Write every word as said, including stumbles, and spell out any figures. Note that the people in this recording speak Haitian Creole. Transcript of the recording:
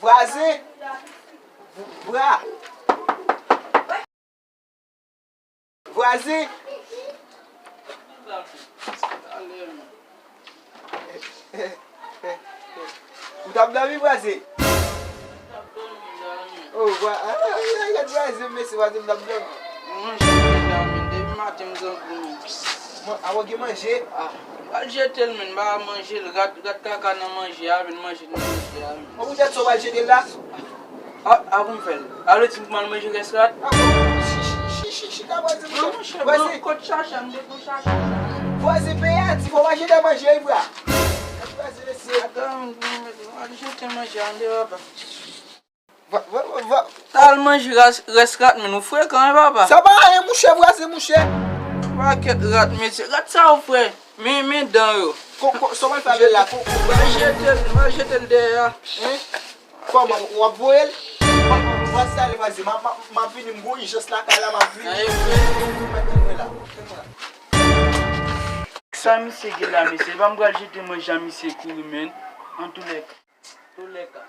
Vwazen! Vwa! Vwazen! Ou t ap dòmi, vwazen? Oh, vwa-, ah, ah, ah, gad vwazen, mesye, vwazen, m t ap dòmi. Mwen manje deja, men. Depi maten, m grangou, men. Mwen, a, w gen manje? Ah, m pral jete l, men. M pa manje l. Rat, rat kaka nan manje a, vin manje nan manje a, men. Bon, poutèt sa w pral jete l la? Ah, ah, pou m fè l. A vle di m pou m al manje rès rat? Ah, bon, chi, chi, chi, chi, chi, ka vwazen, non, monchè, vwazen. Kot chacha, m te pou chacha. Vwazen, peyi a di, fò w pa jete manje, wi, vwa. Gad vwazen, mesye. Atan, m, m, m al jete manje a, m de papa. Va, va, va, va. T al manje ras-, rès rat, men ou frekan, wi, papa. Sa pa anyen, mouche, vwazen, mouche. Pakèt rat, mesye. Rat sa yo fre. Men, men dan yo. Ko, ko, sa w pral fè avè l la? Ko, ko, va jete l, va jete l dèyè a. Hein? Kòman, w ap voye l? Vwazen, ale, vwazen. M a, m a, m ap vini, m gon ijans lakay la, m ap vini. Aye, vre. Mwen la. Sa misye gen la, mesye? Epa m pral jete manje a misye kouri, men. Antoulèka. Antoulèka.